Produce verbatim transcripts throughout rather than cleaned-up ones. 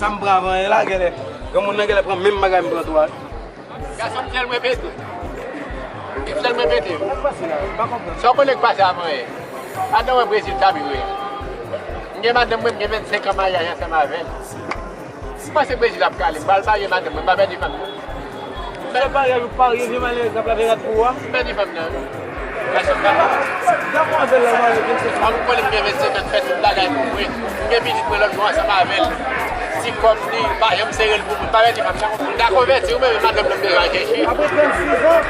Sa m pran avan yè la, genlè granmoun nan genlè pran menm bagay m pran tou a. Gason m tèlman repete. M tèlman repete. Sa w konnen k pase avan yè. Madanm mwen Brezil ta vin wè. M gen madanm mwen, m gen vennsenk an maryaj ansanm avè l. M panse Brezil ap kale, m pral marye madanm mwen, m pa pèdi fanm nan. Lè parye, ou parye, vye malere k ap lave rad pou ou a. M pèdi fanm nan. Gason pa. Jan pou anvel la, ou marye vennsenk an. Fanm konnen m gen vennsenk an, fè tout bagay pou mwen. M gen pitit mwen lòt bò ansanm avè l. Ti kòb li, pa janm sere l pou mwen. M pa pèdi fanm nan. M ta konvèti ou, men madanm nan m bezwen al chèche. Apre trannsis an, trannsis an.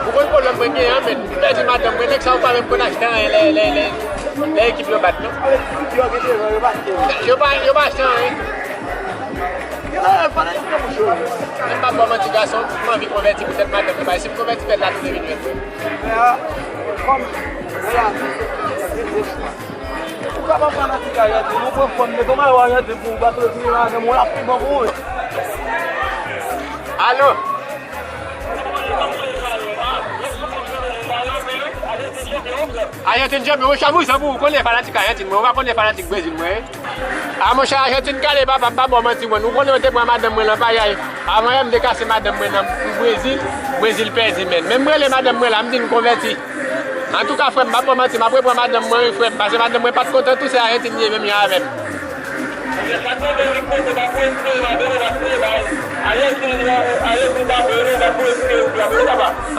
Ou konn pwoblèm mwen genyen an, men m pèdi madanm mwen, nèg sa yo pa menm konn achte anyen lè, lè, lè, lè ekip yo bat, non. Yo pa, yo pa achte anyen. Men m pa ba w manti, gason, m anvi konvèti poutèt madanm mwen, paske si m konvèti, fèt la tou vin jwenn mwen. Ou kapab pran nan ti kay Argentine, ou pran fanm, mete yon mayo Argentine pou ou, bato yo touye madanm ou, l ap pi bon pou ou. Alo? Ajantin djòb, mwen chabousan pou ou, konnen fanatik Ajantin mwen, ou pa konnen fanatik Brezil mwen. A monchè, Ajantin kale, papa, m pa ba w manti mwen. Ou konnen yo te pran madanm mwen lan payay. Avan yè m te kase madanm mwen nan pou Brezil, Brezil pèdi men. Men m rele madanm mwen la, m di n konvèti. Antouka, frè m, m ap ba w manti, m ap repran madanm mwen, wi, frè m, paske madanm mwen pa t kontan tou, se Ajantin li ye menm jan avè m.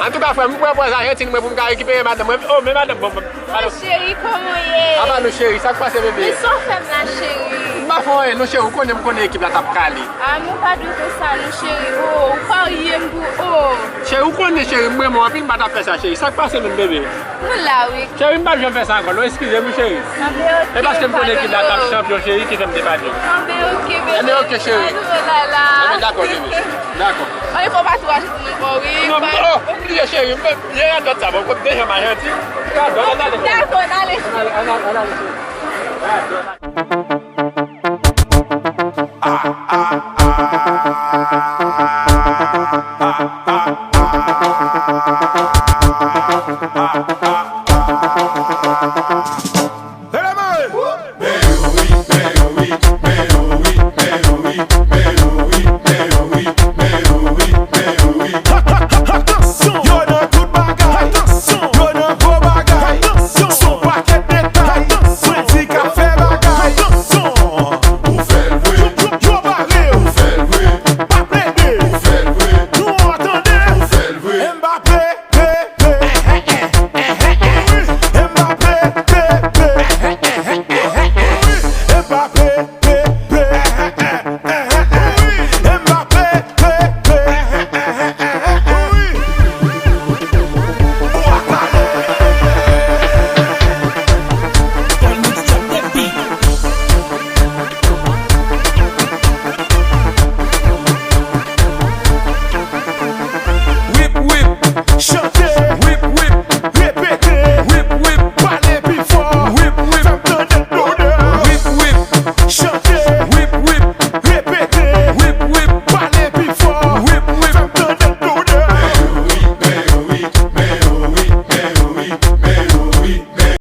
Antouka, frè m, m pran pòz Ajantin mwen pou m ka rekipere madanm mwen. Oh, men madanm, bon, bon. Alo. Cheri, kòman w ye? Apa nou, cheri, sa k pase, bebe? Men sa w fè m la, cheri? M pa fè w anyen non, cheri, ou konnen, m konnen ekip la t ap kale. A, men w pa dwe fè sa non, cheri. Oh, ou parye m pou, oh. Cheri, ou konnen, cheri, m renmen w anpil, m pa t ap fè sa, cheri. Sa k pase menm, bebe? Nou la, wi. Cheri, m p ap janm fè sa ankò non, eskize m, wi, cheri. Anben, oke, pardon. E paske m konnen ekip la t ap chanpyon, cheri, ki fè m te pale w. Anben, oke, bebe. Anben, oke, cheri. Oh la la. Anben, dakò, bebe. Dakò. Anben, fò w pa tou ajoute m ankò, wi. Non, oh, m bliye, cheri. M, ye radòt sa, bon, kot dejan m ajanti. Radòt, ann ale. Dakò, ann ale. Ann ale, ann ale, ann ale, cheri. Radòt.